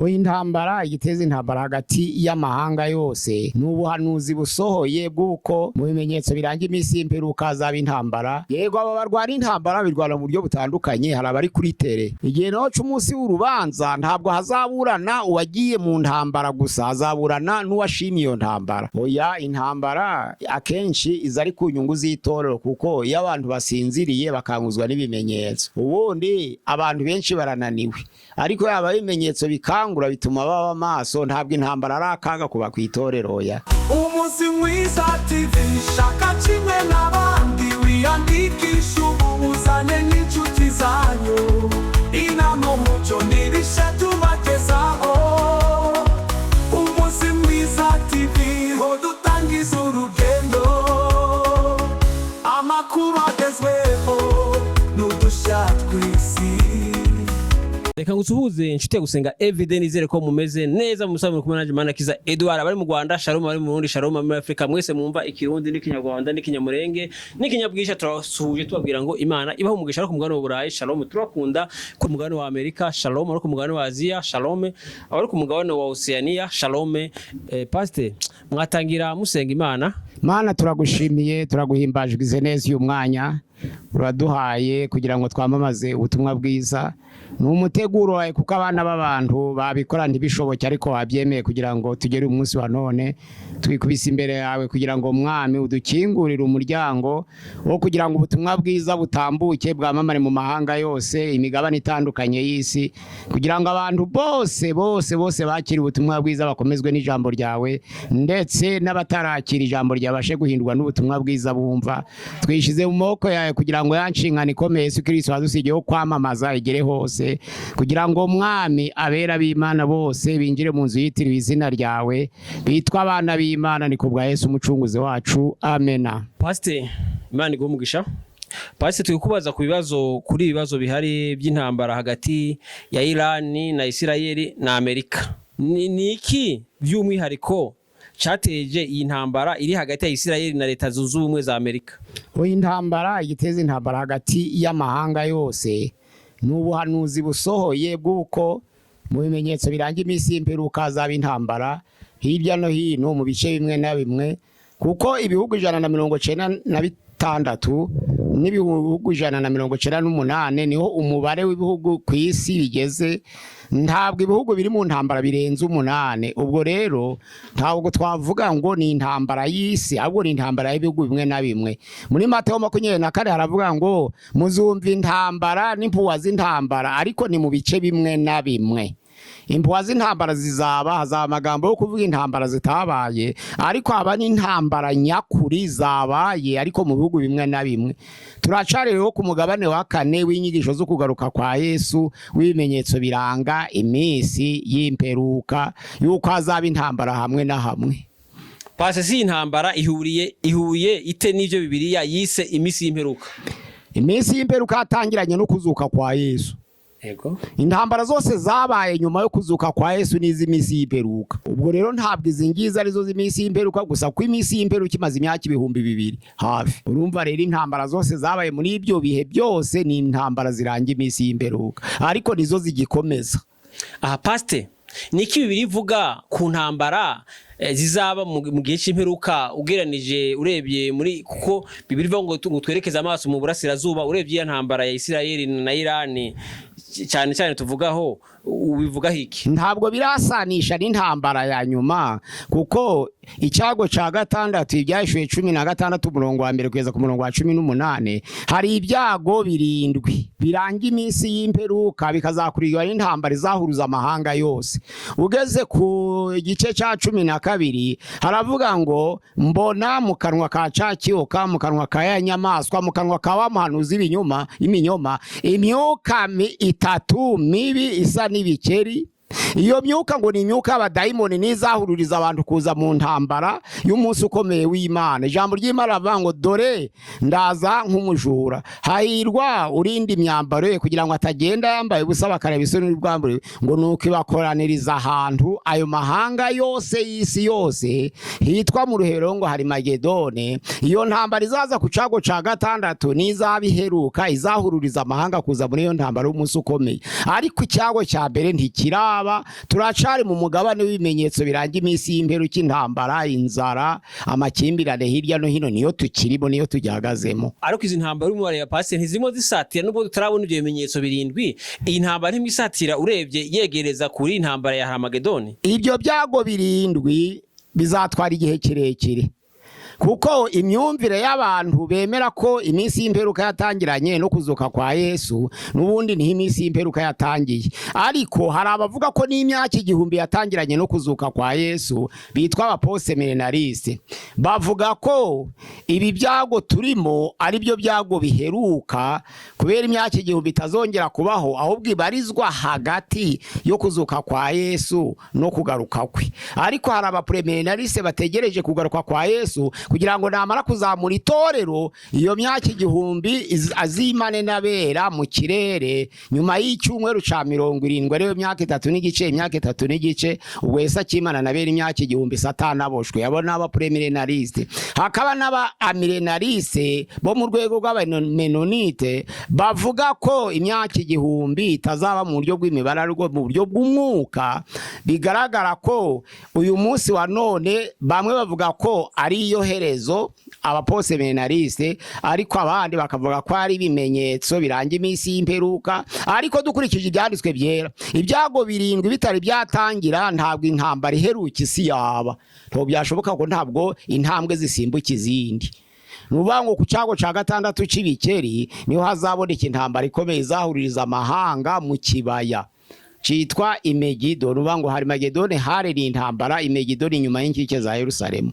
Intambara igiteza intambara hagati y'amahanga yose ni ubuhanuzi busohoye bw'uko mu bimenyetso biranga iminsi y'imperuka hazaba intambara. Yego, aba barwana intambara birwana mu buryo butandukanye, hari abari kuri tere. Igihe naho c'umunsi w'urubanza ntabwo hazaburana uwagiye mu ntambara gusa, hazaburana n'uwashimye iyo ntambara. Oya, intambara akenshi iza ari ku nyungu z'itorero, kuko iyo abantu basinziriye bakanguzwa n'ibimenyetso, ubundi abantu benshi barananiwe, ariko yaba ibimenyetso bikangura bituma baba maso. Ntabwo intambara ari akaga kuba ku itorero, oya. Umunsi Mwiza TV, shaka kimwe n'abandi, wiyandikishe ubu, uzane n'inshuti zanyu, inama, umuco n'ibishya tubagezaho. Umunsi Mwiza TV, ho dutangiza urugendo, amakuru agezweho n'udushya tw'isi. Reka ngusuhuze, inshuti ya Gusenga Everyday, nizere ko mumeze neza. Mu musaza kumwe nanjye Manakiza Edouard. Abari mu Rwanda, shalom. Abari mu Burundi, shalom. Muri Afrika mwese mwumva Ikirundi n'Ikinyarwanda n'Ikinyamurenge n'Ikinyabwisha, turabasuhuje, tubabwira ngo Imana ibaho umugisha. Ariko ku mugabane wa Burayi, shalom, turakunda. Ku mugabane wa Amerika, shalom. Ariko ku mugabane wa Aziya, shalom. Abari ku mugabane wa Oceania, shalom. Pastor, mwatangira musenga Imana. Mana, turagushimiye, turaguhimbajwe neza uyu mwanya uraduhaye kugira ngo twamamaze ubutumwa bwiza. Ni umuteguro wawe, kuko abana b'abantu babikora ntibishoboke, ariko wabyemeye kugira ngo tugere umunsi wa none. Twikubise imbere yawe kugira ngo, Mwami, udukingurire umuryango wo kugira ngo ubutumwa bwiza butambuke, bwamamare mu mahanga yose, imigabane itandukanye y'isi, kugira ngo abantu bose bose bose bakire ubutumwa bwiza, bakomezwe n'ijambo ryawe, ndetse n'abatarakira ijambo ryabashe guhindurwa n'ubutumwa bwiza bumva. Twishyize mu maboko yawe kugira ngo ya nshingano ikomeye Yesu Kristo wadusigiyeho kwamamaza igere hose, kugira ngo, Mwami, abera b'Imana bose binjire mu nzu yitiriwe izina ryawe, bitwa abana b'Imana. Ni ku bwa Yesu Umucunguzi wacu, amena. Pastor, Imana iguhe umugisha. Pastor, turi kubaza ku bibazo, kuri ibibazo bihari by'intambara hagati ya Iran na Isirayeli na Amerika. Ni iki by'umwihariko cyateje iyi ntambara iri hagati ya Isirayeli na Leta Zunze Ubumwe za Amerika? Oya, intambara igiteza intambara hagati y'amahanga yose ni ubuhanuzi busohoye bw'uko mu bimenyetso biranga iminsi y'imperuka hazaba intambara hirya no hino mu bice bimwe na bimwe, kuko ibihugu 196 n'ibihugu 198 niho umubare w'ibihugu ku isi bigeze. Ntabwo ibihugu biri mu ntambara birenze umunane. Ubwo rero ntabwo twavuga ngo ni intambara y'isi, ahubwo ni intambara y'ibihugu bimwe na bimwe. Muri Mateo 24 haravuga ngo muzumva intambara n'impuha z'intambara, ariko ni mu bice bimwe na bimwe. Impuha z'intambara zizaba, hazaba amagambo yo kuvuga intambara zitabaye, ariko haba n'intambara nyakuri zabaye, ariko mu bihugu bimwe na bimwe. Turacari rero ku mugabane wa kane w'inyigisho zo kugaruka kwa Yesu, w'ibimenyetso biranga iminsi y'imperuka, yuko hazaba intambara hamwe na hamwe. Pastor, si intambara ihuriye ite n'ivyo Bibiliya yise iminsi y'imperuka? Iminsi y'imperuka yatangiranye no kuzuka kwa Yesu. Intambara zose zabaye nyuma yo kuzuka kwa Yesu n'iz'iminsi y'imperuka. Ubwo rero ntabwo izi ngizi arizo z'iminsi y'imperuka gusa, kuko iminsi y'imperuka imaze imyaka 2000 hafi. Urumva rero, intambara zose zabaye muri ibyo bihe byose ni intambara ziranga iminsi y'imperuka, ariko nizo zigikomeza. Aha, pastor, niki Bibiliya ivuga ku ntambara zizaba mu gihe c'imperuka, ugereranije urebye muri, kuko Bibiliya ivuga ngo twerekeze amaso mu burasirazuba? Urebye iya ntambara ya Isirayeli na Irani cyane cyane tuvugaho, ubivugaho iki? Ntabwo birasanisha n'intambara ya nyuma, kuko icyago cya gatandatu, Ibyahishuwe 16 umurongo wa 1 kugeza ku murongo wa 18, hari ibyago birindwi biranga iminsi y'imperuka, bikazakurikirwa n'intambara izahuruza amahanga yose. Ugeze ku gice cya 12 haravuga ngo mbona mu kanwa ka ca kiyoka, mu kanwa ka ya nyamaswa, mu kanwa ka wa muhanuzi ibinyoma iminyoma, imyuka itatu mibi isa n'ibikeri. Iyo myuka ngo ni imyuka y'abadayimoni, n'izahururiza abantu kuza mu ntambara y'umunsi ukomeye w'Imana. Ijambo ry'Imana rivuga ngo dore ndaza nk'umujura, hahirwa urinda imyambaro ye kugira ngo atagenda yambaye ubusa bakareba isoni n'ubwambure. Ngo nuko ibakoraniriza ahantu ayo mahanga yose y'isi yose hitwa mu ruhero ngo hari Magedone. Iyo ntambara izaza ku cago ca gatandatu n'izaba iheruka, izahururiza amahanga kuza muri iyo ntambara y'umunsi ukomeye, ariko icyago cya mbere ntikiraba. Turacari mu mugabane w'ibimenyetso biranga iminsi y'imperuka, intambara, inzara, amakimbirane hirya no hino, niyo tukirimo, niyo tugihagazemo. Ariko izi ntambara urimo wareba, pasiteri, ntizirimo zisatira, nubwo tutarabona ibyo bimenyetso birindwi, iyi ntambara ntimwe isatira urebye yegereza kuri intambara ya Haramagedoni? Ibyo byago birindwi bizatwara igihe kirekire, kuko imyumvire y'abantu bemera ko iminsi y'imperuka yatangiranye no kuzuka kwa Yesu, n'ubundi niho iminsi y'imperuka yatangiye. Ariko hari abavuga ko n'imyaka 1000 yatangiranye no kuzuka kwa Yesu, bitwa abapost-millénaristes. Bavuga ko ibi byago turimo ari byo byago biheruka, kubera imyaka 1000 itazongera kubaho, ahubwo ibarizwa hagati yo kuzuka kwa Yesu no kugaruka kwe. Ariko hari abapré-millénaristes bategereje kugaruka kwa Yesu kugira ngo namara kuzamura itorero, iyo myaka 1000 azimane n'abera mu kirere nyuma y'icyumweru ca 70, ariyo myaka 3 n'igice. Imyaka 3 n'igice, ubwo Yesu akimana n'abera imyaka 1000, Satani aboshwe. Abo ni abapré-millénaristes. Hakaba n'aba amillénaristes bo mu rwego rw'abamenonite, bavuga ko imyaka 1000 itazaba mu buryo bw'imibare, ariko mu buryo bw'umwuka. Bigaragara ko uyu munsi wa none bamwe bavuga ko ari iyo herezo, abapost-millénaristes, ariko abandi bakavuga ko ari ibimenyetso biranga iminsi y'imperuka. Ariko dukurikije ibyanditswe byera, ibyago birindwi bitari byatangira, ntabwo intambara iheruka isi yaba. Ntabwo byashoboka ko, ntabwo intambwe zisimbuka izindi. Ni ukuvuga ngo ku cyago cya gatandatu cy'ibikeri niho hazaboneka intambara ikomeye izahuririza amahanga mu kibaya citwa Imegido. Ni ukuvuga ngo hari Magedoni, hari intambara Imegidoni inyuma y'inkike za Yerusalemu.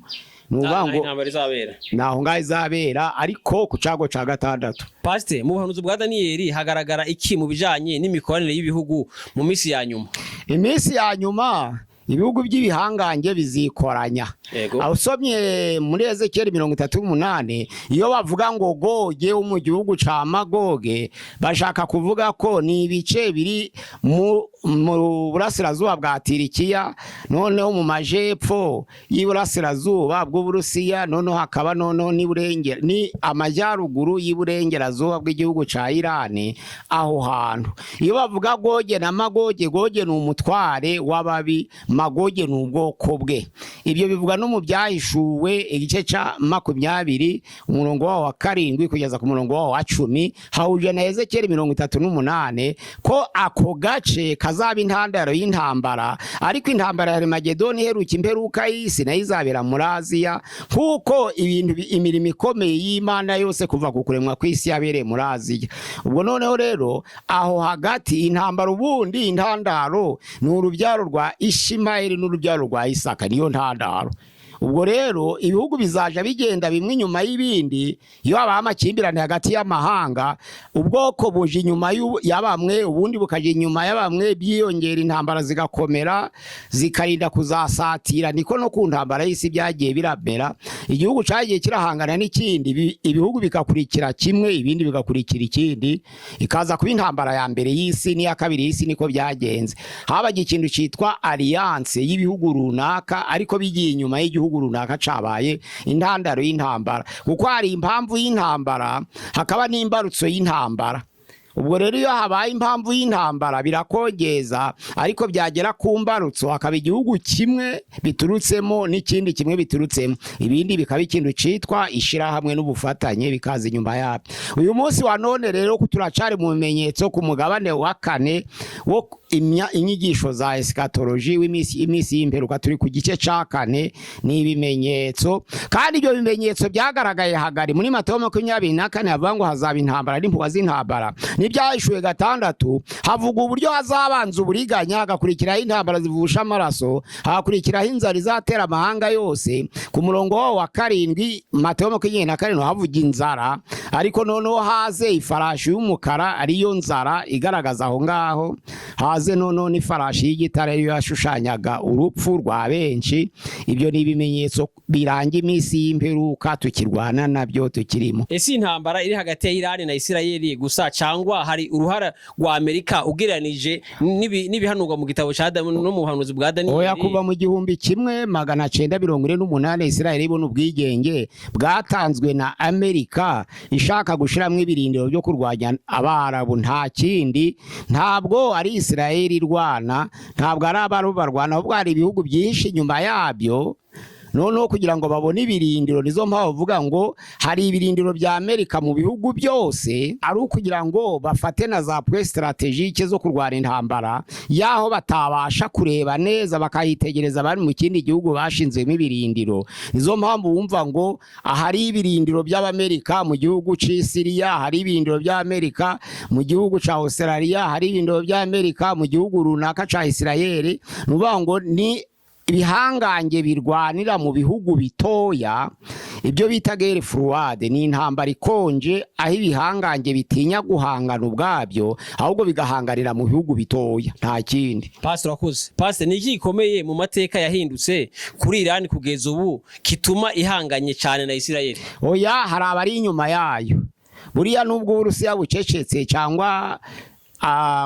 Ni ukuvuga ngo intambara izabera naho ngaho izabera, ariko ku cyago cya gatandatu. Pasite, mu buhanuzi bwa Daniyeli hagaragara iki mu bijanye n'imikoranire y'ibihugu mu minsi ya nyuma? Iminsi ya nyuma ibihugu by'ibihangange bizikoranya. Yego. Aho usomye muri Ezekiyeli 38, iyo bavuga ngo Goge wo mu gihugu ca Magoge, bashaka kuvuga ko ni ibice biri mu burasirazuba bwa Tirikiya, noneho mu majepfo y'iburasirazuba bw'Uburusiya, noneho hakaba noneho n'iburengera, ni amajyaruguru y'iburengerazuba bw'igihugu ca Irani. Aho hantu iyo bavuga Goge na Magoge, Goge ni umutware w'ababi, Magoge ni ubwoko bwe. Ibyo bivuga no mu Byahishuwe igice ca 20, umurongo wawo wa 7 kugeza ku murongo wawo wa 10, hahuje na Ezekiyeli 38, ko ako gace kazaba intandaro y'intambara. Ariko intambara ya Armagedoni iheruka, imperuka y'isi, nayo izabera muri Aziya, kuko ibintu imirimo ikomeye y'Imana yose kuva ku kuremwa kw'isi yabereye muri Aziya. Ubwo noneho rero aho hagati intambara, ubundi intandaro ni urubyaro rwa Ishimayeli n'urubyaro rwa Isaka, niyo ntandaro. Ubwo rero ibihugu bizaja bigenda bimwe inyuma y'ibindi. Iyo habaho amakimbirane hagati y'amahanga, ubwoko buje inyuma ya bamwe, ubundi bukaja inyuma ya bamwe, byiyongera, intambara zigakomera, zikarinda kuzasatira. Niko no ku ntambara y'isi byagiye biramera. Igihugu cagiye kirahangana n'ikindi, ibihugu bikakurikira kimwe, ibindi bigakurikira ikindi, ikaza kuba intambara ya mbere y'isi n'iya kabiri y'isi. Niko byagenze. Habaga ikintu citwa alliance y'ibihugu runaka, ariko bigiye inyuma y'igihugu runaka cabaye intandaro y'intambara, kuko hari impamvu y'intambara, hakaba n'imbarutso y'intambara. Ubwo rero iyo habaye impamvu y'intambara birakongeza, ariko byagera ku mbarutso hakaba igihugu kimwe biturutsemo n'ikindi kimwe biturutsemo, ibindi bikaba ikintu citwa ishirahamwe n'ubufatanye, bikaza inyuma yabyo. Uyu munsi wa none rero turacari mu bimenyetso ku mugabane wa kane wo inyigisho za eschatology, w'iminsi, iminsi y'imperuka. Turi ku gice ca kane, ni ibimenyetso. Kandi ibyo bimenyetso byagaragaye hagari muri Matayo 24, havuga ngo hazaba intambara n'impuhwa z'intambara. N'Ibyahishuwe 6 havuga uburyo hazabanza uburiganya, hagakurikiraho intambara zivusha amaraso, hagakurikiraho inzara izatera amahanga yose. Ku murongo wawo wa 7, Matayo 27, havuga inzara, ariko noneho haze ifarashi y'umukara, ariyo nzara igaragaza aho ngaho. Haze noneho n'ifarashi y'igitare, ariyo yashushanyaga urupfu rwa benshi. Ibyo ni ibimenyetso biranga iminsi y'imperuka tukirwana nabyo, tukirimo. Ese intambara iri hagati ya Irani na Isirayeli gusa cyangwa bikorwa hari uruhara rwa Amerika ugereranije n'ibihanurwa mu gitabo ca Adamu no mu buhanuzi bwa Daniyeli? Oya, kuva mu 1948 Israel ibona ubwigenge bwatanzwe na Amerika ishaka gushiramwo ibirindiro byo kurwanya Abarabu, nta kindi. Ntabwo ari Israel irwana, ntabwo ari Abarabu barwana, ahubwo hari ibihugu byinshi inyuma yabyo. Noneho kugira ngo babone ibirindiro, nizo mpamvu bavuga ngo hari ibirindiro bya Amerika mu bihugu byose, ari ukugira ngo bafate na za points stratégiques zo kurwana intambara yaho batabasha kureba neza, bakahitegereza bari mu kindi gihugu bashinzwemo ibirindiro. Nizo mpamvu wumva ngo ahari ibirindiro by'Abamerika mu gihugu cy'i Siriya, hari ibirindiro by'Amerika mu gihugu cya Australia, hari ibirindiro by'Amerika mu gihugu runaka cya Israel. Ni ukuvuga ngo ni ibihangange birwanira mu bihugu bitoya, ibyo bita guerre froide. Ni intambara ikonje aho ibihangange bitinya guhangana ubwabyo, ahubwo bigahanganira mu bihugu bitoya, nta kindi. Pastor, urakoze. Pastor, ni iki gikomeye mu mateka yahindutse kuri Iran kugeza ubu kituma ihanganye cyane na Israel? Oya, hari abari inyuma yayo. Buriya nubwo Uburusiya bucecetse cyangwa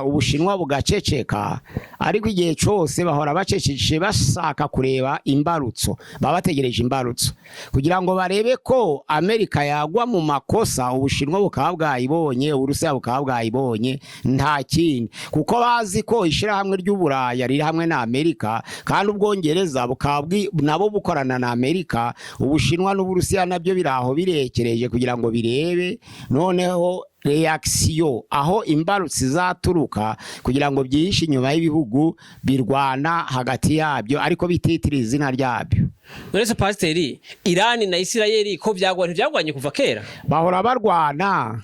Ubushinwa bugaceceka, ariko igihe cyose bahora bacecetse bashaka kureba imbarutso, baba bategereje imbarutso kugira ngo barebe ko Amerika yagwa mu makosa, Ubushinwa bukaba bwayibonye, Uburusiya bukaba bwayibonye, nta kindi. Kuko bazi ko ishyirahamwe ry'Uburaya riri hamwe na Amerika, kandi Ubwongereza bukaba nabo bukorana na Amerika. Ubushinwa n'Uburusiya nabyo biri aho birekereje kugira ngo birebe noneho réaction, aho imbarutso izaturuka, kugira ngo byihishe inyuma y'ibihugu birwana hagati yabyo, ariko bititira izina ryabyo. None se pasiteri, Irani na Isirayeli ko byagwa, ntibyagwanye kuva kera? Bahora barwana,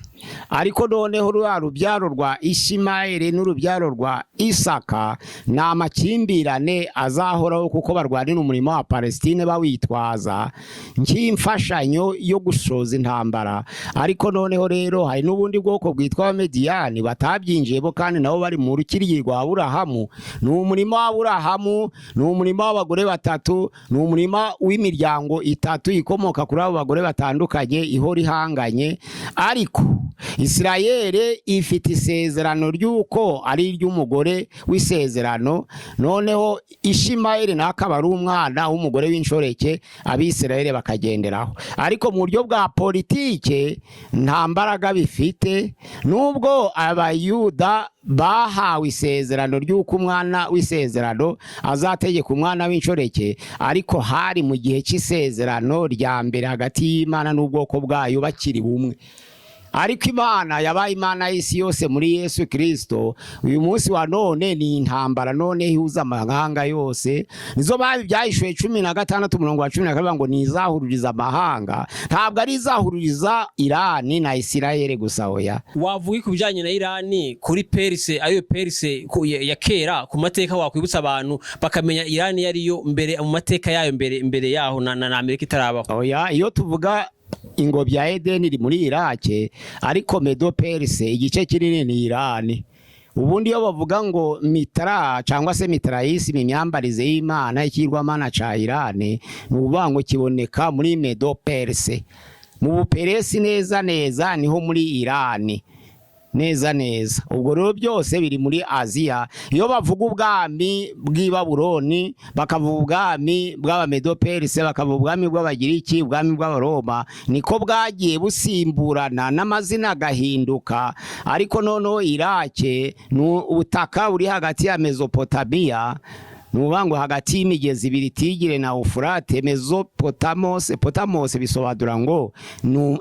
ariko noneho ruriya rubyaro rwa Ishimayeli n'urubyaro rwa Isaka ni amakimbirane azahoraho, kuko barwanira umurimo wa Palestine bawitwaza nk'imfashanyo yo gushoza intambara. Ariko noneho rero hari n'ubundi bwoko bwitwa Abamediyani batabyinjiyemo, kandi nabo bari mu rukiryi rwa Aburahamu. Ni umurima wa Aburahamu, ni umurima w'abagore batatu, ni umurima w'imiryango itatu ikomoka kuri abo bagore batandukanye ihora ihanganye. Ariko Isirayeli ifite isezerano ry'uko ari iry'umugore w'isezerano, noneho Ishimayeli nawe akaba ari umwana w'umugore w'inshoreke, Abisirayeli bakagenderaho. Ariko mu buryo bwa politike nta mbaraga bifite, nubwo Abayuda bahawe isezerano ry'uko umwana w'isezerano azategeka umwana w'inshoreke, ariko hari mu gihe cy'isezerano rya mbere hagati y'Imana n'ubwoko bwayo bakiri bumwe. Ariko Imana yabaye Imana y'isi yose muri Yesu Kirisito. Uyu munsi wa none ni intambara none ihuza amahanga yose. Nizo babi byahishuwe 16 umurongo wa 12 ngo ni izahururiza amahanga, ntabwo ari izahururiza Irani na Isirayeli gusa, oya. Wavuga ku bijyanye na Irani kuri Perse, ariyo Perse ya kera, ku mateka wakwibutsa abantu bakamenya Irani yariyo mbere mu mateka yayo, mbere yaho na Amerika itarabaho? Oya, iyo tuvuga ingobyi ya Edeni iri muri Irake, ariko Medo Perse igice kinini ni Irani. Ubundi iyo bavuga ngo Mitra cyangwa se Mitrayisi, imyambarize y'Imana, ikigirwamana ca Irani, ni ukuvuga ngo kiboneka muri Medo Perse, mu Buperesi neza neza, niho muri Irani neza neza. Ubwo rero byose biri muri Aziya. Iyo bavuga ubwami bw'i Babuloni, bakavuga ubwami bw'Abamedoperise, bakavuga ubwami bw'Abagiriki, ubwami bw'Abaroma, niko bwagiye busimburana n'amazina agahinduka. Ariko noneho Irake ni ubutaka buri hagati ya Mesopotamiya, ni ukuvuga ngo hagati y'imigezi ibiri, Tigire na Ufurate. Mesopotamos, potamos bisobanura ngo ni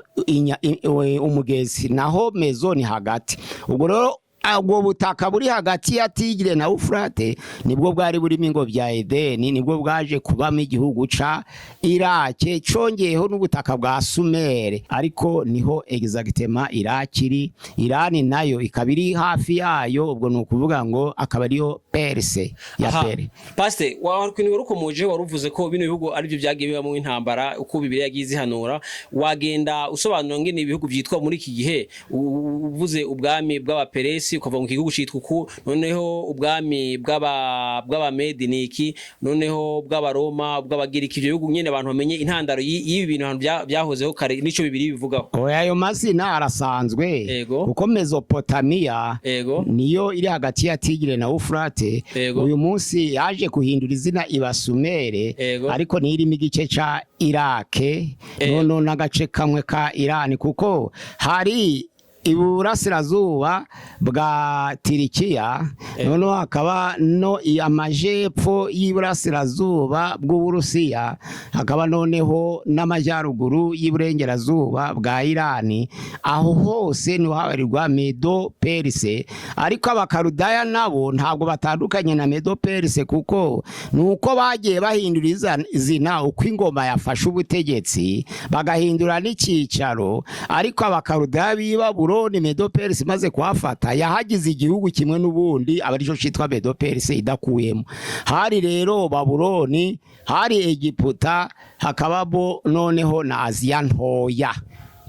umugezi, naho mezo ni hagati. Ubwo rero ubwo butaka buri hagati ya Tigire na Ufurate nibwo bwari burimo ingobyi ya Edeni, nibwo bwaje kubamo igihugu ca Irake, congeyeho n'ubutaka bwa Sumere, ariko niho exactement Iraki iri. Irani nayo ikaba iri hafi yayo, ubwo ni ukuvuga ngo akaba ariyo Perse ya Pere. Pastor, wari warukomoje, waruvuze ko bino bihugu aribyo byagiye bibamo intambara uko Bibiliya yagiye izihanura. Wagenda usobanura ngene ibihugu byitwa muri iki gihe, uvuze ubwami bw'Abaperesi. Abaperesi, ukavuga ngo igihugu citwa uku, noneho ubwami bw'Abamedi ni iki, noneho bw'Abaroma, bw'Abagiriki, ivyo bihugu nyene abantu bamenye intandaro y'ibi bintu, ahantu byahozeho kare, nico Bibiliya bivugaho. Oya, ayo mazina arasanzwe. Kuko Mesopotamiya niyo iri hagati ya Tigre na Ufurate. Uyu munsi yaje guhindura izina iba Sumere, ariko niyo irimo igice ca Irake, noneho n'agace kamwe ka Irani, kuko hari iburasirazuba bwa Tirikiya, noneho hakaba no amajepfo y'iburasirazuba bw'Uburusiya, hakaba noneho n'amajyaruguru y'iburengerazuba bwa Irani. Aho hose niho habarirwa Medo Perse. Ariko Abakarudaya nabo ntabwo batandukanye na Medo Perse, kuko ni uko bagiye bahindura izina uko ingoma yafashe ubutegetsi, bagahindura n'icyicaro. Ariko Abakarudaya b'i Babuloni, Medo Perse imaze kuhafata, yahagize igihugu kimwe n'ubundi, aba aricyo cyitwa Medo Perse idakuyemo. Hari rero Babuloni, hari Egiputa, hakabamo noneho na Aziya Ntoya.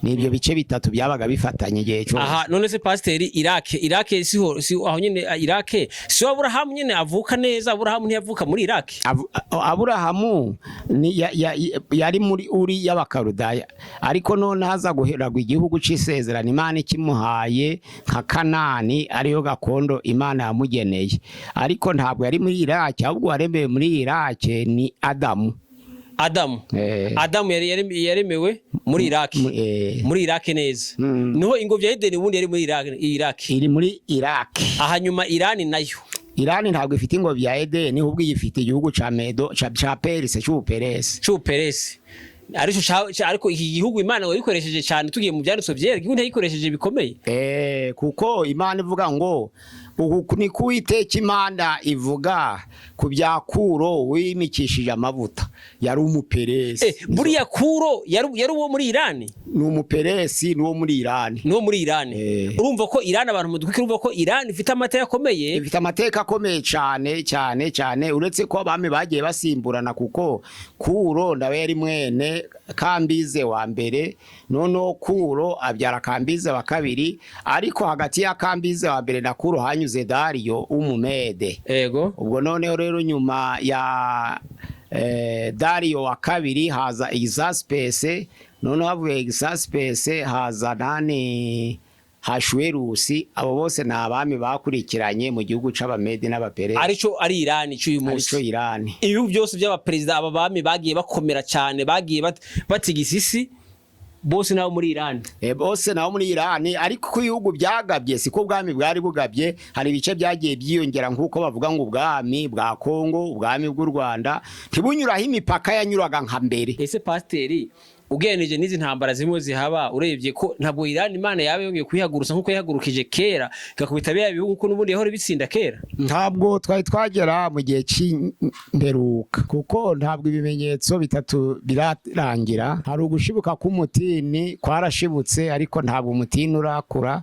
Ni ibyo bice bitatu byabaga bifatanye igihe cyose. Aha none se pasiteri, Irake siho, si aho nyene? Irake si Aburahamu nyene avuka neza? Aburahamu ntiyavuka muri Irake? Aburahamu yari muri Uri y'Abakarudaya, ariko none haza guheragwa igihugu c'isezerano, Imana ikimuhaye nka Kanani, ariyo gakondo Imana yamugeneye. Ariko ntabwo yari muri Iraki, ahubwo waremewe muri Iraki ni Adamu. Adamu. Adamu yari yaremewe muri Iraki. Muri Iraki neza. Niho ingobyi ya Edeni ubundi yari muri Iraki. Iri muri Iraki. Aha nyuma Irani nayo? Irani ntabwo ifite ingobyi ya Edeni, ahubwo ifite igihugu ca Medo ca Perse, c'Ubuperesi. C'Ubuperesi, ariko ariko iki gihugu Imana yabikoresheje cyane. Tugiye mu byanditswe byera, igihugu ntiyayikoresheje bikomeye. Kuko Imana ivuga ngo uku ni kuwiteka Imana ivuga ku bya Kuro wimikishije amavuta, yari Umuperesi. Buriya Kuro yari uwo muri Irani? Ni Umuperesi, ni uwo muri Irani. Ni uwo muri Irani. Urumva ko Irani, abantu mudukike, urumva ko Irani ifite amateka akomeye. Ifite amateka akomeye cyane cyane cyane, uretse ko abami bagiye basimburana, kuko Kuro nawe yari mwene Kambize wa mbere, noneho Kuro abyara Kambize wa kabiri, ariko hagati ya Kambize wa mbere na Kuro hanyuze Dariyo w'Umumede. Ubwo noneho rero nyuma ya Dariyo wa kabiri haza Egisaspese, noneho havuye Egisaspese haza nani, Hashuwerusi. Abo bose ni abami bakurikiranye mu gihugu c'Abamedi n'Abaperesi. Arico ari Irani cy'uyu munsi. Arico Irani. Ibihugu byose by'abaperezida, aba bami bagiye bakomera cyane, bagiye batigisa isi, bose nabo muri Irani. Bose nabo muri Irani, ariko uko ibihugu byagabye siko ubwami bwari bugabye. Hari ibice byagiye byiyongera, nk'uko bavuga ngo ubwami bwa Kongo, ubwami bw'u Rwanda ntibunyuraho imipaka yanyuraga nka mbere. Ese pasiteri, ugereranije n'izi ntambara zimwe zihaba, urebye ko ntabwo Irani Imana yaba yongeye kuyihagurutsa nk'uko yahagurukije kera, igakubita biriya bihugu, ko n'ubundi yahora ibitsinda kera? Ntabwo twari twagera mu gihe cy'imperuka, kuko ntabwo ibimenyetso bitatu birarangira. Hari ugushibuka k'umutini, kwarashibutse, ariko ntabwo umutini urakura.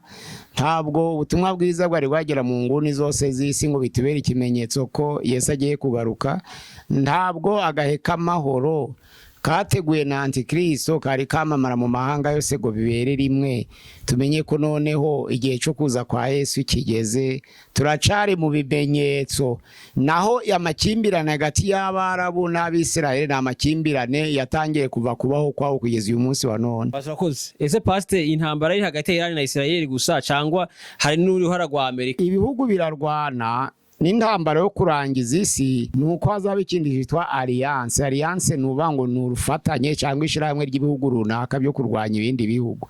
Ntabwo ubutumwa bwiza bwari bwagera mu nguni zose z'isi ngo bitubere ikimenyetso ko Yesu agiye kugaruka. Ntabwo agahe k'amahoro kateguye na Antikristo kari kamamara mu mahanga yose ngo bibere rimwe, tumenye ko noneho igihe cyo kuza kwa Yesu kigeze. Turacari mu bimenyetso. Naho amakimbirane hagati y'Abarabu n'Abisirayeli ni amakimbirane yatangiye kuva kubaho kwawo kugeza uyu munsi wa none. Urakoze. Ese pasiteri, intambara iri hagati ya Irani na Israel gusa, cyangwa hari n'uruhara rwa Amerika? Ibihugu birarwana n'intambara yo kurangiza isi ni uko hazaba ikindi cyitwa alliance. Alliance ni uvuga ngo ni urufatanye cyangwa ishyirahamwe ry'ibihugu runaka byo kurwanya ibindi bihugu.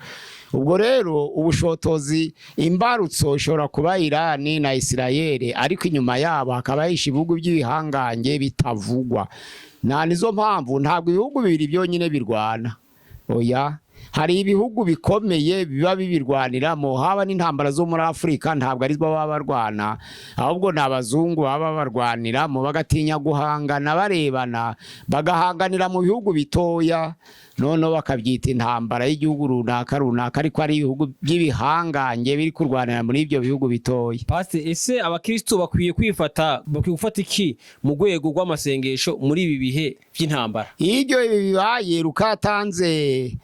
Ubwo rero ubushotozi, imbarutso ishobora kuba Irani na Isirayeli, ariko inyuma yabo hakaba hishe ibihugu by'ibihangange bitavugwa. Nta nizo mpamvu ntabwo ibihugu bibiri byonyine birwana, oya, hari ibihugu bikomeye biba bibirwaniramo. Haba n'intambara zo muri Afurika, ntabwo ari bo baba barwana, ahubwo ni abazungu baba barwaniramo, bagatinya guhangana barebana, bagahanganira mu bihugu bitoya, noneho bakabyita intambara y'igihugu runaka runaka, ariko ari ibihugu by'ibihangange biri kurwanira muri ibyo bihugu bitoya. Pasiteri, ese abakristo bakwiye kwifata, bakwiye gufata iki mu rwego rw'amasengesho muri ibi bihe by'intambara? Iyo ibyo bibaye, rukatanze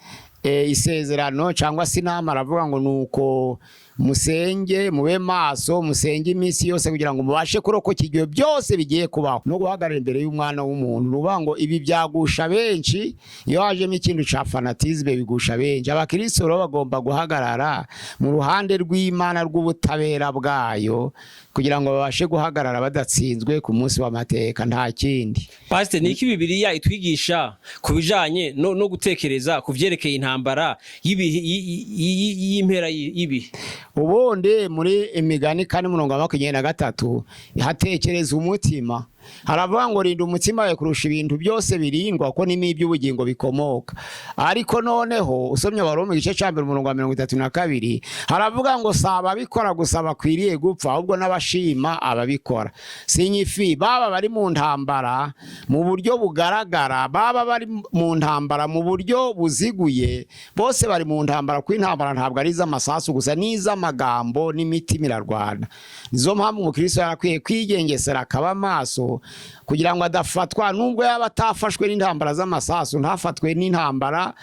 isezerano cyangwa se inama, aravuga ngo nuko Musenge, mube maso, musenge iminsi yose kugira ngo mubashe kurokoka igihe byose bigiye kubaho no guhagarara imbere y'umwana w'umuntu. Ni ngo ibi byagusha benshi, iyo hajemo ikintu ca fanatisme bigusha benshi. Abakristo rero bagomba guhagarara mu ruhande rw'Imana, rw'ubutabera bwayo, kugira ngo babashe guhagarara badatsinzwe ku munsi w'amateka. Nta kindi. Pastor, ni iki Bibiliya itwigisha ku bijanye no gutekereza ku vyerekeye intambara y'ibihe y'impera y'ibihe? Ubundi muri Imigani 4:23 hatekereza umutima, haravuga ngo: "Rinda umutima wawe kurusha ibintu byose birindwa, ko nimo iby'ubugingo bikomoka." Ariko noneho usomye Abaroma igice cya 1 umurongo wa 32, haravuga ngo: "Si ababikora gusa bakwiriye gupfa, ahubwo n'abashima ababikora." Signifie baba bari mu ntambara mu buryo bugaragara, baba bari mu ntambara mu buryo buziguye, bose bari mu ntambara, kuko intambara ntabwo ari iz'amasasu gusa, n'iz'amagambo n'imitima irarwana. Nizo mpamvu umukristo yarakwiye kwigengesera, akaba maso kugira ngo adafatwa, nubwo yaba atafashwe n'intambara z'amasasu, ntafatwe n'intambara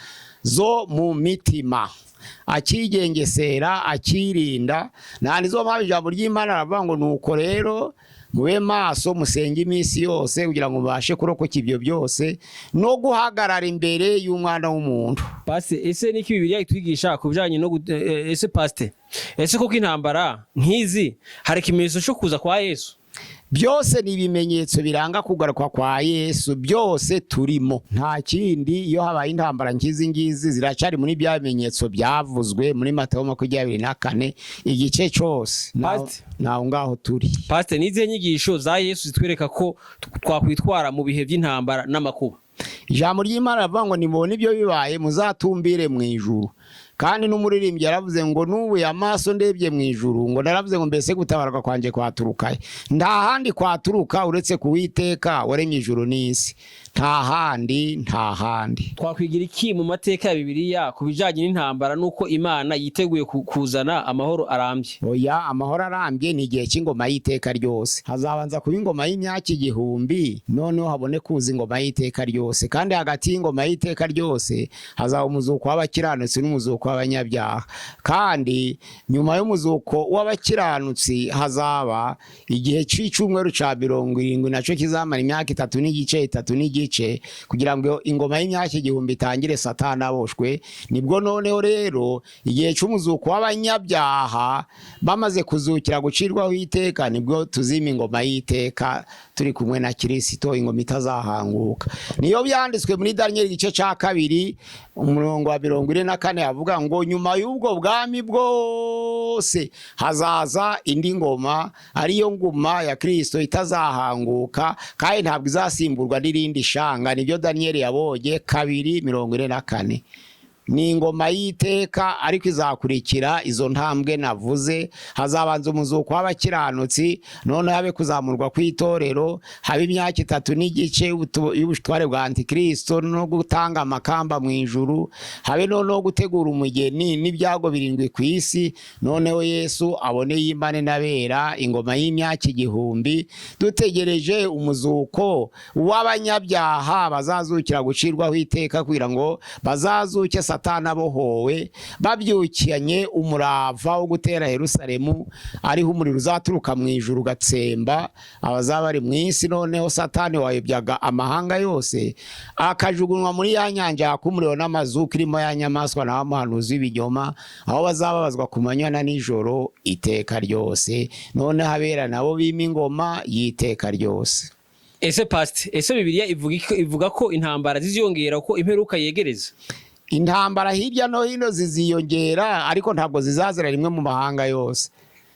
zo mu mitima, akigengesera, akirinda. Nta nizo mpamvu ijambo ry'Imana aravuga ngo: "Nuko rero mube maso, musenge iminsi yose kugira ngo mubashe kurokoka ibyo byose no guhagarara imbere y'umwana w'umuntu." Pastor, ese niki Bibiliya itwigisha ku bijanye no ese pastor, ese koko intambara nk'izi hari ikimenyetso cyo kuza kwa Yesu? Byose ni ibimenyetso biranga kugaruka kwa Yesu, byose turimo, nta kindi. Iyo habaye intambara nk'izi ngizi, ziracyari muri bya bimenyetso byavuzwe muri Matayo 24, igice cyose. Pastor. Naho ngaho turi. Pastor, ni izihe nyigisho za Yesu zitwereka ko twakwitwara mu bihe by'intambara n'amakuba? Ijambo ry'Imana rivuga ngo: "Nimubona ibyo bibaye, muzatumbire mu ijuru." Kandi n'umuririmbyi yaravuze ngo: "Nubuye amaso ndebye mu ijuru," ngo: "naravuze ngo mbese gutabarwa kwanjye kwaturukahe? Nta handi kwaturuka uretse ku Witeka waremye ijuru n'isi." Nta handi, nta handi. Twakwigira iki mu mateka ya Bibiliya ku bijanye n'intambara n'uko Imana yiteguye kuzana amahoro arambye? Oya, amahoro arambye ni igihe cy'ingoma y'iteka ryose. Hazabanza kuba ingoma y'imyaka 1000, noneho habone kuza ingoma y'iteka ryose. Kandi hagati y'ingoma y'iteka ryose hazaba umuzuko w'abakiranutsi n'umuzuko w'abanyabyaha. Kandi nyuma y'umuzuko w'abakiranutsi hazaba igihe cy'icyumweru cya 70, nacyo kizamara imyaka 3 n'igice, 3 n'igice, kugira ngo ingoma y'imyaka 1000 itangire, Satani aboshwe. Nibwo noneho rero igihe cy'umuzuko w'abanyabyaha bamaze kuzukira gucirwaho iteka, nibwo tuzima ingoma y'iteka turi kumwe na Kirisito, ingoma itazahanguka. Niyo byanditswe muri Daniyeli igice cya 2 umurongo wa 44, avuga ngo: "Nyuma y'ubwo bwami bwose hazaza indi ngoma, ariyo ngoma ya Kirisito itazahanguka, kandi ntabwo izasimburwa n'irindi shanga." Nibyo Daniyeli yabonye 2:44. Ni ingoma y'iteka, ariko izakurikira izo ntambwe navuze. Hazabanza umuzuko w'abakiranutsi, noneho habe kuzamurwa kw'itorero, habe imyaka 3 n'igice y'ubutware bwa Antikristo no gutanga amakamba mu ijuru, habe noneho gutegura umugeni n'ibyago 7 ku isi, noneho Yesu abone yimane n'abera ingoma y'imyaka 1000, dutegereje umuzuko w'abanyabyaha bazazukira gucirwaho iteka, kugira ngo bazazuke Satani abohowe, babyukanye umurava wo gutera Yerusalemu, ariho umuriro uzaturuka mu ijuru ugatsemba abazaba bari mu isi. Noneho Satani wayobyaga amahanga yose akajugunywa muri ya nyanja yaka umuriro n'amazuku, irimo ya nyamaswa na wa muhanuzi w'ibinyoma, aho bazababazwa ku manywa na nijoro iteka ryose. Noneho abera nabo bima ingoma y'iteka ryose. Ese pastor, ese Bibiliya ivuga ko intambara ziziyongera uko imperuka yegereza? Intambara hirya no hino ziziyongera, ariko ntabwo zizazira rimwe mu mahanga yose.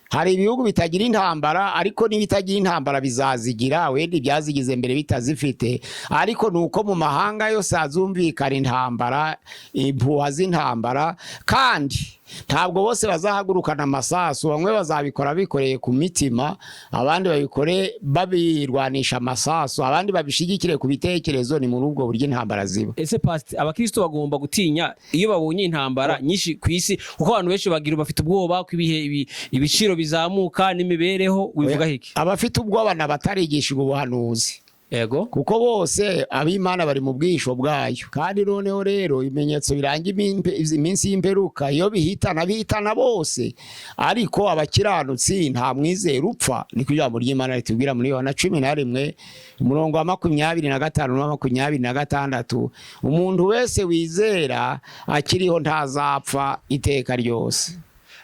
Hari ibihugu bitagira intambara, ariko n'ibitagira intambara bizazigira, wenda ibyazigize mbere bitazifite. Ariko ni uko mu mahanga yose hazumvikana intambara, impuha z'intambara. Kandi ntabwo bose bazahagurukana amasasu. Bamwe bazabikora bikoreye ku mitima, abandi babikore babirwanisha amasasu, abandi babishigikire ku bitekerezo. Ni muri ubwo buryo intambara ziba. Ese pastor, abakristo bagomba gutinya iyo babonye intambara nyinshi ku isi? Kuko abantu benshi bagira bafite ubwoba ko ibihe ibiciro bizamuka n'imibereho. Wivuga iki? Abafite ubwoba ni abatarigishijwe ubuhanuzi. Yego. Kuko bose ab'Imana bari mu bwisho bwayo. Kandi noneho rero ibimenyetso biranga iminsi y'imperuka, iyo bihitana, bihitana bose, ariko abakiranutsi nta mwizera upfa. Niko ijambo ry'Imana ritubwira muri Yohana 11, umurongo wa 25 na 26: umuntu wese wizera akiriho ntazapfa iteka ryose.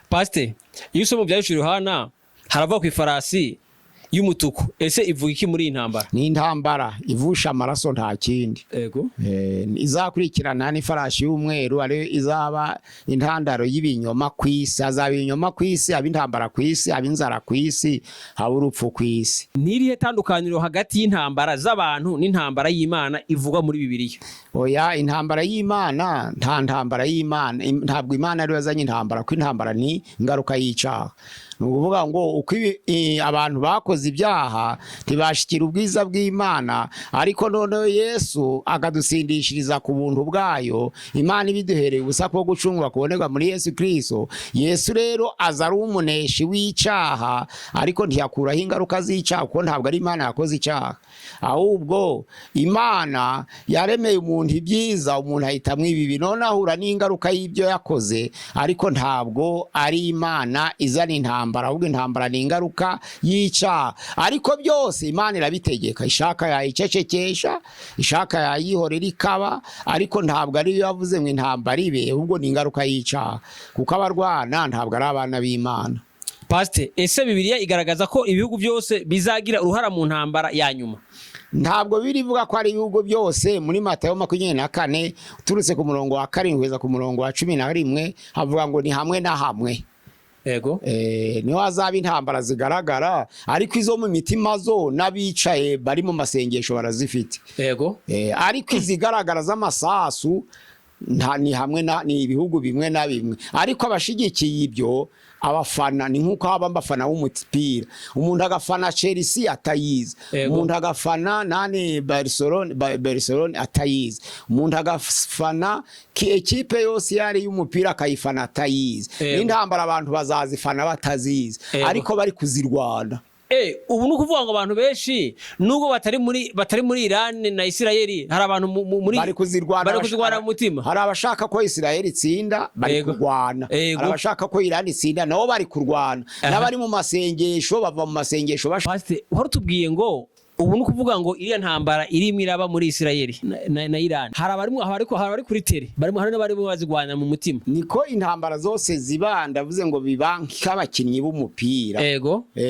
Pasite, iyo usoma Ibyahishuwe Yohana, harava ku ifarasi y'umutuku. Ese ivuga iki muri iyi ntambara? Ni intambara ivusha amaraso, nta kindi. Izakurikirana n'ifarashi y'umweru, ariyo izaba intandaro y'ibinyoma ku isi. Hazaba ibinyoma ku isi, haba intambara ku isi, haba inzara ku isi, haba urupfu ku isi. Ni irihe tandukaniro hagati y'intambara z'abantu n'intambara y'Imana ivugwa muri Bibiliya? Oya, intambara y'Imana, nta ntambara y'Imana. Ntabwo Imana ariyo yazanye intambara, kuko intambara ni ingaruka y'icyaha. Ni ukuvuga ngo uko abantu bakoze ibyaha ntibashikira ubwiza bw'Imana, ariko noneho Yesu akadutsindishiriza ku buntu bwayo, Imana ibiduhereye ubusa ko gucungwa kubonerwa muri Yesu Kristo. Yesu rero aza ari umuneshi w'icyaha, ariko ntiyakuraho ingaruka z'icyaha, kuko ntabwo ari Imana yakoze icyaha. Ahubwo Imana yaremeye umuntu ibyiza, umuntu ahitamwo ibibi, none ahura n'ingaruka y'ibyo yakoze. Ariko ntabwo ari Imana izana intambara, ahubwo intambara ni ingaruka y'icyaha. Ariko byose Imana irabitegeka. Ishaka yayicecekesha, ishaka yayihorera ikaba, ariko ntabwo ariyo yavuze ngo intambara ibe, ahubwo ni ingaruka y'icyaha, kuko abarwana ntabwo ari abana b'Imana. Pasite, ese Bibiliya igaragaza ko ibihugu byose bizagira uruhara mu ntambara ya nyuma? Ntabwo birivuga ko ari ibihugu byose. Muri Matayo 24, uturutse ku murongo wa 7 kugeza ku murongo wa 11, havuga ngo ni hamwe na hamwe. Niho hazaba intambara zigaragara, ariko izo mu mitima zo n'abicaye bari mu masengesho barazifite. Ariko izigaragara z'amasasu nta, ni hamwe na ni ibihugu bimwe na bimwe. Ariko abashigikiye ibyo, abafana, ni nk'uko haba abafana b'umupira, umuntu agafana Chelsea atayizi, umuntu agafana nani Barcelona, Barcelona atayizi, umuntu agafana ekipe yose iyo ari y'umupira akayifana atayizi. N'intambara abantu bazazifana batazizi, ariko bari kuzirwana. Ubu ni ukuvuga ngo abantu benshi nubwo batari muri Iran na Isirayeli, hari abantu muri Bari kuzirwana. Bari kuzirwana mu mutima. Hari abashaka ko Israel itsinda, bari kurwana. Hari abashaka ko Iran itsinda, nabo bari kurwana. N'abari mu masengesho bava mu masengesho Pastor, wari utubwiye ngo ubu ni ukuvuga ngo iriya ntambara irimo iraba muri Isirayeli na Iran, hari abarimo, hari abari kuri terrain barimo, hari n'abarimo bazirwana mu mutima. Niko intambara zose ziba. Ndavuze ngo biba nk'abakinnyi b'umupira.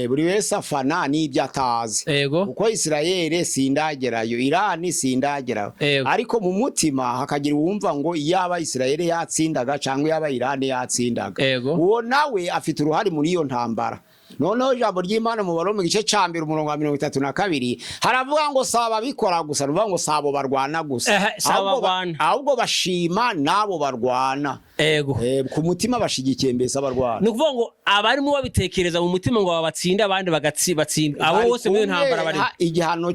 Buri wese afana n'ibyo atazi. Kuko Israel sindagerayo, Iran sindagerayo, ariko mu mutima hakagira uwumva ngo iyaba Israel yatsindaga cyangwa iyaba Iran yatsindaga. Uwo nawe afite uruhare muri iyo ntambara. Noneho ijambo ry'Imana mu Baroma, igice ca mbere, umurongo wa 32, haravuga ngo si ababikora gusa, ruvuga ngo si abo barwana gusa, Ehe, si abo barwana. Ahubwo bashima n'abo barwana. Ku mutima bashigikiye mbese abarwana. Ni ukuvuga ngo abarimo babitekereza mu mutima ngo babatsinde, abandi bagatsinda, abo Bari bose muri iyo kumwe, ntambara barimo. Igihano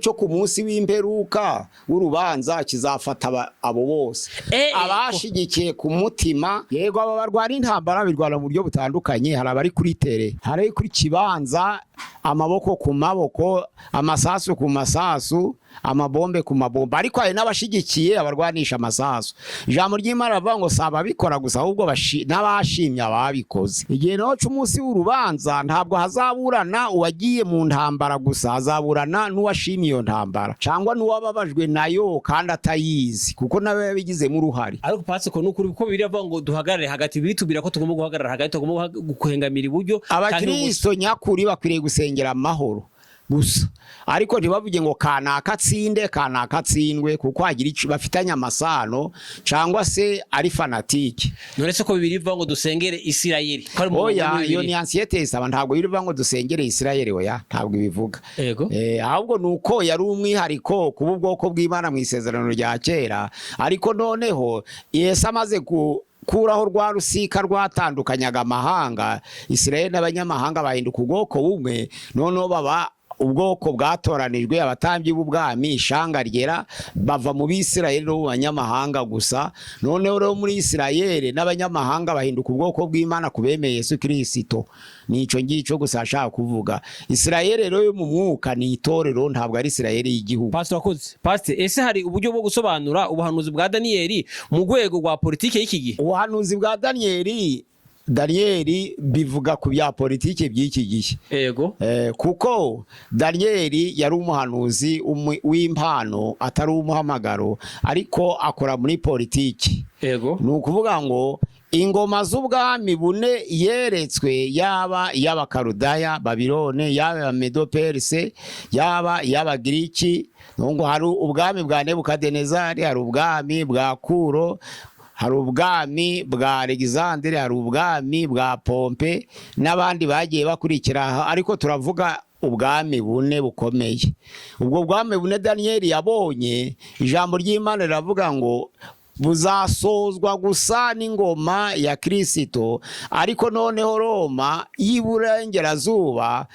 cyo ku munsi w'imperuka w'urubanza kizafata abo bose abashigikiye ku mutima. Yego, aba barwana intambara birwana mu buryo butandukanye. Hari abari kuri terrain, hari abari kuri kibanza, amaboko ku maboko, amasasu ku masasu, amabombe ku mabombe, ariko hari n'abashigikiye abarwanisha amasasu. Ijambo ry'Imana rivuga ngo si ababikora gusa, ahubwo n'abashimye ababikoze. Igihe naho c'umunsi w'urubanza, ntabwo hazaburana uwagiye mu ntambara gusa, hazaburana n'uwashimye iyo ntambara cyangwa n'uwababajwe nayo kandi atayizi, kuko nawe yabigizemo uruhare. Ariko pastor, ko nukuri ko Bibiliya ivuga ngo duhagarare hagati, bitubwira ko tugomba guhagarara hagati, tugomba guhengamira iburyo canke ibumoso. Abakristo nyakuri bakwiriye gusengera amahoro gusa, ariko ntibavuge ngo kanaka atsinde, kanaka atsindwe, kuko hagira ico bafitanye amasano cyangwa se ari fanatique. None se ko Bibiliya ivuga ngo dusengere Isirayeli, ko ari mu Oya, muri iyo Bibiliya? ni Ancien Testament. Ntabwo bivuga ngo dusengere Isirayeli, oya, ntabwo ibivuga. Ahubwo ni uko yari umwihariko kuba ubwoko bw'Imana mu isezerano rya kera, ariko noneho Yesu amaze gukuraho rwa rusika rwatandukanyaga amahanga, Isirayeli n'abanyamahanga bahinduka ubwoko bumwe, noneho baba Ubwoko bwatoranijwe, abatambyi b'ubwami, ishanga ryera, bava mu Bisirayeli no mu banyamahanga gusa. Noneho rero muri Isirayeli n'abanyamahanga bahinduka ubwoko bw'Imana ku bemeye Yesu Kirisito. Nico ngicyo gusa ashaka kuvuga. Isirayeli rero yo mu mwuka ni itorero, ntabwo ari Isirayeli y'igihugu. Pastor, wakoze. Pastor, ese hari uburyo bwo gusobanura ubuhanuzi bwa Daniyeli mu rwego rwa politike y'iki gihe? Ubuhanuzi bwa Daniyeli bivuga ku bya politike by'iki gihe. Kuko Daniyeli yari umuhanuzi w'impano, atari umuhamagaro, ariko akora muri politiki. Ni ukuvuga ngo ingoma z'ubwami bune yeretswe, yaba iy'Abakarudaya Babilone, yaba Medo-Perse, yaba iy'Abagiriki, ngo hari ubwami bwa Nebukadinezari, hari ubwami bwa Kuro, hari ubwami bwa Alexandre, hari ubwami bwa Pompe n'abandi bagiye bakurikira aha, ariko turavuga ubwami bune bukomeye. Ubwo bwami bune Daniyeli yabonye, ijambo ry'Imana riravuga ngo buzasozwa gusa n'ingoma ya Kirisito. Ariko noneho Roma y'iburengerazuba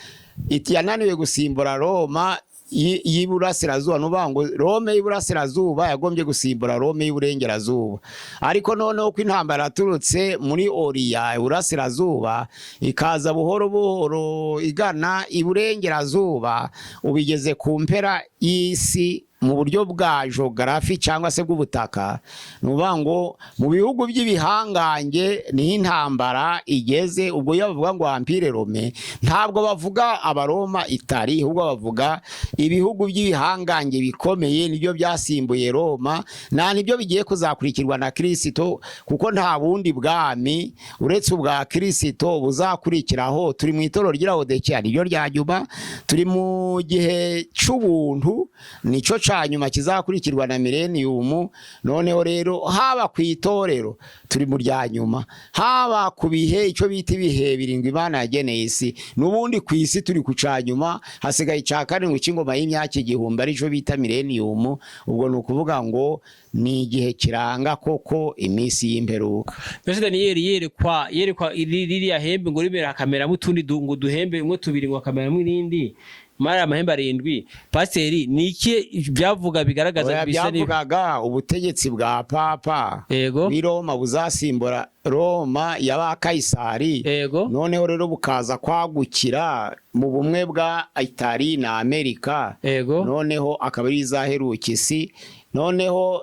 yananiwe gusimbura Roma y'iburasirazuba. Ni ukuvuga ngo Rome y'iburasirazuba yagombye gusimbura Rome y'iburengerazuba, ariko noneho ko intambara yaturutse muri Oriya, iburasirazuba, ikaza buhoro buhoro igana iburengerazuba, ubigeze ku mpera y'isi mu buryo bwa geography cyangwa se bw'ubutaka. Ni ukuvuga ngo mu bihugu by'ibihangange niho intambara igeze. Ubwo iyo bavuga ngo Empire romain, ntabwo bavuga Abaroma, Itali, ahubwo bavuga ibihugu by'ibihangange bikomeye, nibyo byasimbuye Roma, nta nibyo bigiye kuzakurikirwa na Kirisito, kuko nta bundi bwami uretse ubwa Kirisito buzakurikiraho. Turi mu itorero ry'Ilawodekiya, niryo rya nyuma. Turi mu gihe c'ubuntu, nico ca nyuma kizakurikirwa na millennium. Noneho rero haba ku itorero turi mu rya nyuma, haba ku bihe, icyo bita ibihe birindwi Imana yageneye isi, n'ubundi ku isi turi ku ca nyuma. Hasigaye ica karindwi c'ingoma y'imyaka 1000, arico bita millennium. Ubwo ni ukuvuga ngo ni igihe kiranga koko iminsi y'imperuka. Mbese Daniyeli yerekwa ririya hembe ngo rimera hakameramo utundi ngo duhembe umwe, tubiri, ngo hakameramo irindi, mari amahembe arindwi. Pasiteri, ni iki byavuga bigaragaza Oya, bisa byavugaga ubutegetsi bwa papa w'i Roma buzasimbura Roma y'aba Kayisari. Noneho rero bukaza kwagukira mu bumwe bwa Itali na Amerika. Noneho akaba ari izaheruka isi. Noneho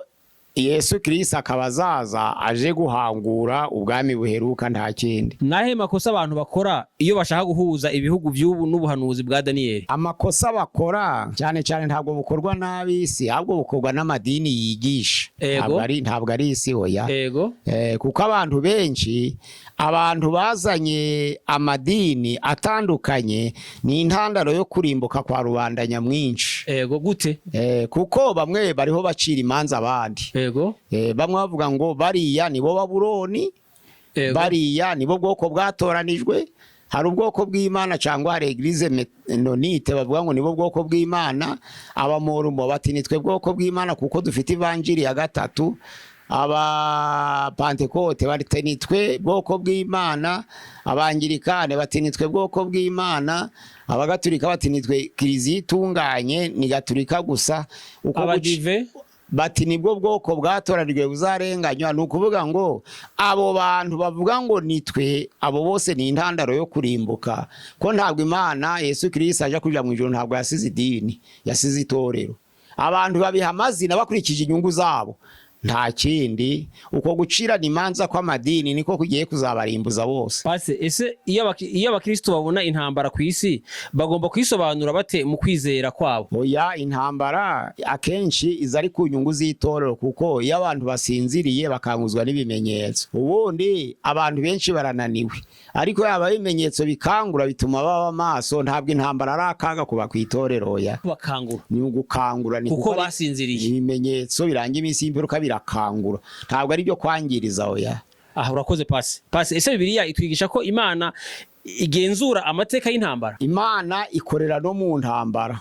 Yesu Kirisi akaba azaza aje guhangura ubwami buheruka, nta kindi. Nahe makosa abantu bakora iyo bashaka guhuza ibihugu by'ubu n'ubuhanuzi bwa Daniyeli? Amakosa bakora cyane cyane ntabwo bukorwa n'ab'isi, ahubwo bukorwa n'amadini yigisha. Ntabwo ari isi, oya. Kuko abantu benshi, abantu bazanye amadini atandukanye, ni intandaro yo kurimbuka kwa rubanda nyamwinshi. Ego, gute? Kuko bamwe bariho bacira imanza abandi. Bamwe bavuga ngo bariya nibo Babuloni, bariya nibo bwoko bwatoranijwe. Hari ubwoko bw'Imana, cyangwa hari église mennonite bavuga ngo nibo bwoko bw'Imana. Abamorumo bati nitwe bwoko bw'Imana kuko dufite ivanjiri ya gatatu. Abapantekote bati nitwe bwoko bw'Imana. Abangirikane bati nitwe bwoko bw'Imana. Abagatulika bati nitwe kiliziya itunganye, ni gaturika gusa. Uko Abadive bati nibwo bwoko bwatoranijwe buzarenganywa. Ni ukuvuga ngo abo bantu bavuga ngo nitwe, abo bose ni intandaro yo kurimbuka, ko ntabwo Imana, Yesu Kirisi aje kuja mu ijuru, ntabwo yasize idini, yasize itorero. Abantu babiha amazina bakurikije inyungu zabo, nta kindi. Uko gucirana imanza kw'amadini niko kugiye kuzabarimbuza bose. Pase, ese iyo abakristo babona intambara ku isi, bagomba kuyisobanura bate mu kwizera kwabo? Oya, intambara akenshi iza ari ku nyungu z'itorero, kuko iyo abantu basinziriye bakanguzwa n'ibimenyetso, ubundi abantu benshi barananiwe, ariko yaba ibimenyetso bikangura bituma baba maso. Ntabwo intambara ari akaga kuba ku itorero, oya. Bakangura. Ni ugukangura, ni Kuko ari basinziriye. Ibimenyetso biranga iminsi y'imperuka birakangura, ntabwo ari byo kwangiriza, oya. Aha urakoze, pase. Pase, ese Bibiliya itwigisha ko Imana igenzura amateka y'intambara? Imana ikorera no mu ntambara.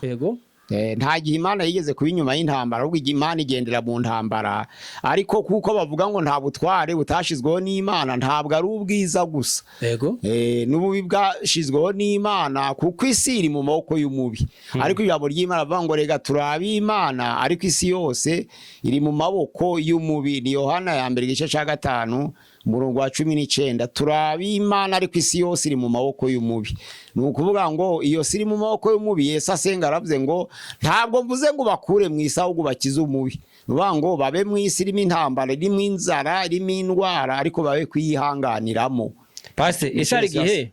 Nta gihe Imana yigeze kuba inyuma y'intambara, ahubwo igihe Imana igendera mu ntambara. Ariko kuko bavuga ngo nta butware butashizweho n'Imana, ntabwo ari ubwiza gusa. Yego. N'ububi bwashizweho n'Imana, kuko isi iri mu maboko y'umubi. Ariko ijambo ry'Imana rivuga ngo rega turabe Imana, ariko isi yose iri mu maboko y'umubi. Ni Yohana ya mbere igice cya 5 umurongo wa 19. Turabe Imana, ariko isi yose iri mu maboko y'umubi. Ni ukuvuga ngo iyo si iri mu maboko y'umubi. Yesu asenga aravuze ngo ntabwo mvuze ngo bakure mu isi, ahubwo bakize umubi. Ni ukuvuga ngo babe mu isi irimo intambara, irimo inzara, irimo indwara, ariko babe kuyihanganiramo. Pastor, ese hari igihe,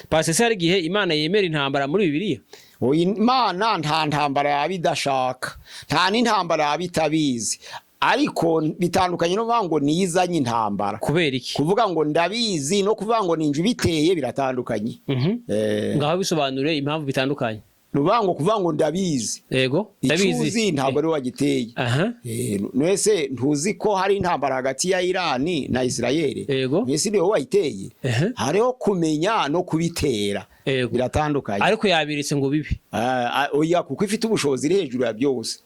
Pastor, ese hari igihe Imana yemera intambara muri Bibiliya? Oya, Imana nta ntambara yaba idashaka, nta n'intambara yaba itabizi, ariko bitandukanye no kuvuga ngo niyo izanye intambara. Kubera iki? Kuvuga ngo ndabizi no kuvuga ngo ninjye ubiteye biratandukanye. Ngaho bisobanure impamvu bitandukanye. Ni ukuvuga ngo kuvuga ngo ndabizi, Yego, ndabizi. Icuzi ntabwo ari we wagiteye. Mwese ntuzi ko hari intambara hagati ya Irani na Israel? Yego. Mwese niwe wayiteye? Hariho kumenya no kubitera. Biratandukanye. Ariko yabiretse ngo bibe. Oya, kuko ifite ubushobozi iri hejuru ya byose.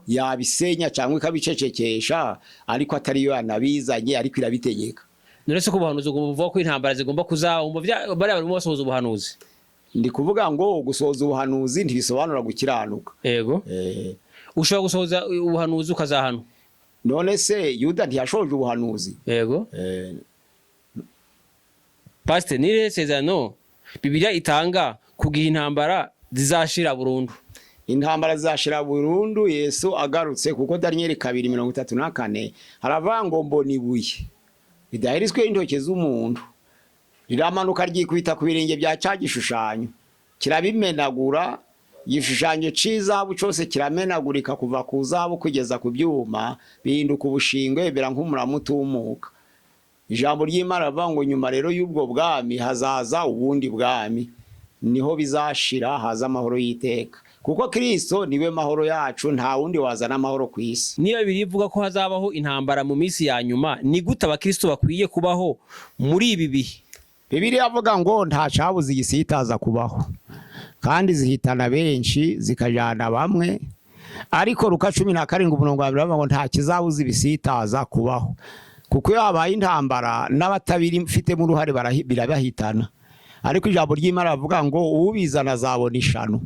Yabisenya cyangwa ikabicecekesha, ariko atari yo yanabizanye, ariko irabitegeka. None se ko ubuhanuzi buvuga ko intambara zigomba kuza, umva bariya barimo basohoza ubuhanuzi? Ndi kuvuga ngo gusohoza ubuhanuzi ntibisobanura gukiranuka. Ushobora gusohoza ubuhanuzi ukazahanwa. None se Yuda ntiyashoje ubuhanuzi? Yego. Pastor, ni irihe sezerano Bibiliya itanga kugihe intambara zizashira burundu? Intambara zizashira burundu Yesu agarutse, kuko Daniel 2:34 haravuga ngo mbona ibuye ridaheritswe intoke z'umuntu riramanuka ryikubita ku birenge bya cya gishushanyo, kirabimenagura. Igishushanyo c'izahabu cose kiramenagurika kuva ku zahabu kugeza ku byuma, bihinduka ubushingwe, bimera nk'umurama utumuka. Ijambo ry'Imana rivuga ngo nyuma rero y'ubwo bwami hazaza ubundi bwami, niho bizashira, haza amahoro y'iteka, kuko Kristo niwe mahoro yacu, nta wundi wazana amahoro ku isi. Niba Bibiliya ivuga ko hazabaho intambara mu minsi ya nyuma, ni gute abakristo bakwiye kubaho muri ibi bihe? Bibiliya avuga ngo nta cabuza igisitaza kubaho, kandi zihitana benshi zikajana bamwe. Ariko Luka 17 umurongo wa 2 bavuga ngo nta kizabuza ibisitaza kubaho, kuko iyo habaye intambara n'abatabifitemo uruhare birabahitana. Ariko ijambo ry'Imana rivuga ngo ubizana azabona ishano.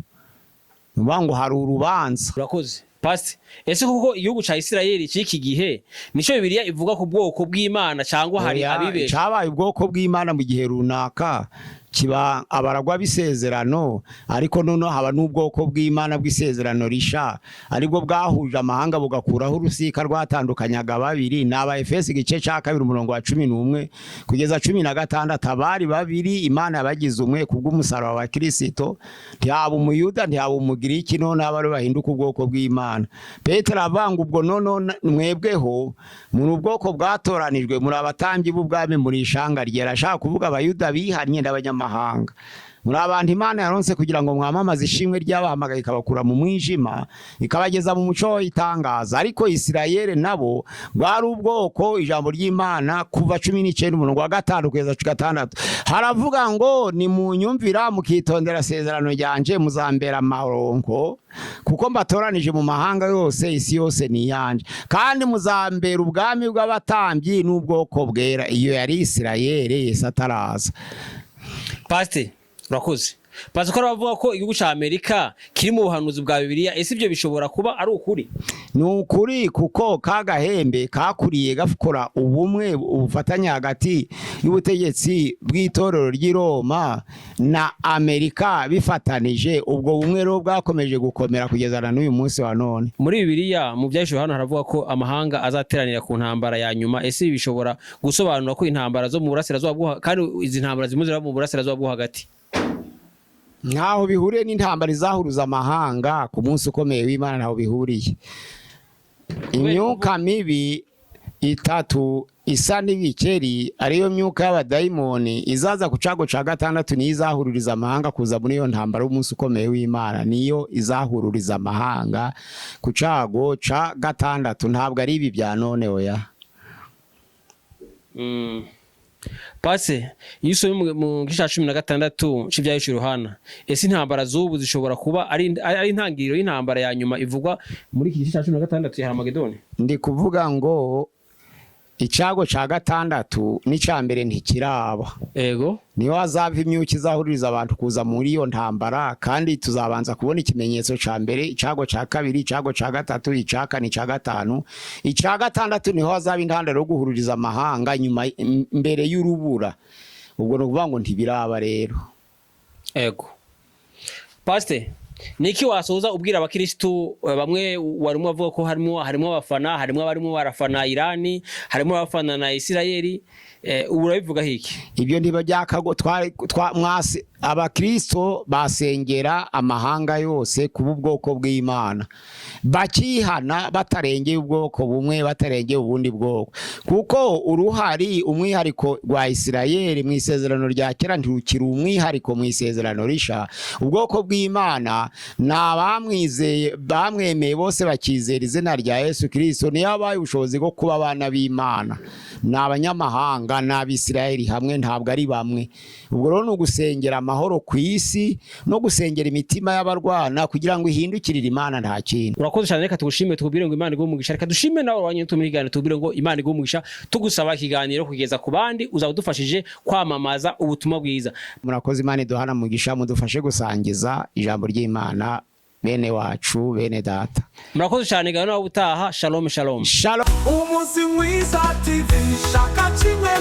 Ni ukuvuga ngo hari urubanza. Urakoze, Pastor. Ese koko igihugu ca Isirayeli c'iki gihe nico Bibiliya ivuga ku bwoko bw'Imana, cyangwa hari Oya, abibesha? cabaye ubwoko bw'Imana mu gihe runaka, kiba abaragwa b'isezerano, ariko noneho haba n'ubwoko bw'Imana bw'isezerano risha, aribwo bwahuje amahanga bugakuraho urusika rwatandukanyaga babiri. Ni Aba Efesi igice cya 2 umurongo wa 11 kugeza 16. Abari babiri Imana yabagize umwe kubw'umusaraba wa Kirisito, ntihaba Umuyuda, ntihaba Umugiriki, none abari bahinduka ubwoko bw'Imana. Petero avanga ubwo none mwebweho muri ubwoko bwatoranijwe, muri abatambyi b'ubwami, muri ishanga ryera. Ashaka kuvuga Abayuda bihannye n'abanyamahanga. Muri abantu Imana yaronse kugira ngo mwamamaze ishimwe ry'abahamagaye, ikabakura mu mwijima ikabageza mu muco itangaza. Ariko Isirayeli nabo bwari ubwoko. Ijambo ry'Imana kuva 19 umurongo wa 5 kugeza 6 haravuga ngo nimunyumvira mukitondera isezerano ryanje, muzambera amaronko, kuko mbatoranije mu mahanga yose, isi yose ni iyanje, kandi muzambera ubwami bw'abatambyi n'ubwoko bwera. Iyo yari Isirayeli Yesu ataraza. Pastor, urakoze. Pastor, ko bavuga ko igihugu ca Amerika kiri mu buhanuzi bwa Bibiliya, ese ibyo bishobora kuba ari ukuri? Ni ukuri, kuko ka gahembe kakuriye gakora ubumwe, ubufatanye hagati y'ubutegetsi bw'itorero ry'i Roma na Amerika bifatanije. Ubwo bumwe rero bwakomeje gukomera kugeza na n'uyu munsi wa none. Muri Bibiliya mu Byahishuwe hano haravuga ko amahanga azateranira ku ntambara ya nyuma. Ese ibi bishobora gusobanura ko intambara zo mu burasirazuba bwo kandi izi ntambara zimwe ziraba mu burasirazuba bwo hagati? Ntaho bihuriye n'intambara izahuruza amahanga ku munsi ukomeye w'Imana, ntaho bihuriye. Imyuka mibi itatu isa n'ibikeri, ariyo myuka y'abadayimoni izaza ku cago ca gatandatu, niyo izahururiza amahanga kuza muri iyo ntambara y'umunsi ukomeye w'Imana. Niyo izahururiza amahanga ku cago ca gatandatu, ntabwo ari ibi bya none, oya. Pase iyo usomye mu gice cya 16 c'Ibyahishuwe Yohana, ese intambara z'ubu zishobora kuba ari intangiriro y'intambara ya nyuma ivugwa muri iki gice cya 16 ya Haramagedoni? Ndi kuvuga ngo icyago cya gatandatu n'icya mbere ntikiraba. Niho hazava imyuka izahuririza abantu kuza muri iyo ntambara, kandi tuzabanza kubona ikimenyetso cya mbere, icyago cya kabiri, icyago cya gatatu, icya kane, icya gatanu, icya gatandatu. Niho hazaba intandaro yo guhururiza amahanga nyuma, mbere y'urubura. Ubwo ni ukuvuga ngo ntibiraba rero. Ego. Pasite, niki wasoza ubwira abakirisitu bamwe warimo avuga ko harimo abafana, harimo abarimo barafana Irani, harimo abafana na Isirayeli, ubu urabivugaho iki? Ibyo ntiba byakago mwase abakristo basengera amahanga yose kuba ubwoko bw'Imana, bakihana batarengeye ubwoko bumwe, batarengeye ubundi bwoko, kuko uruhari umwihariko rwa Isirayeli mu isezerano rya kera ntirukiri umwihariko mu isezerano risha. Ubwoko bw'Imana ni abamwizeye, bamwemeye bose, bakizera izina rya Yesu Kristo, niyo abaye ubushobozi bwo kuba abana b'Imana. Ni abanyamahanga n'Abisirayeli hamwe, ntabwo ari bamwe. Ubwo rero ni ugusengera amahoro ku isi no gusengera imitima y'abarwana kugira ngo ihindukirire Imana, nta kindi. Urakoze cyane. Reka tugushime, tukubwire ngo Imana iguhe umugisha. Reka dushime nawe wanye tumuri ikiganiro, tukubwire ngo Imana iguhe umugisha. Tugusaba ikiganiro kugeza ku bandi, uzaba udufashije kwamamaza ubutumwa bwiza. Murakoze, Imana iduhana mugisha. Mudufashe gusangiza ijambo ry'Imana bene wacu, bene data. Murakoze cyane. Gahunda nawe utaha. Shalom, shalom. Shalom. Umunsi mwiza TV shaka kimwe.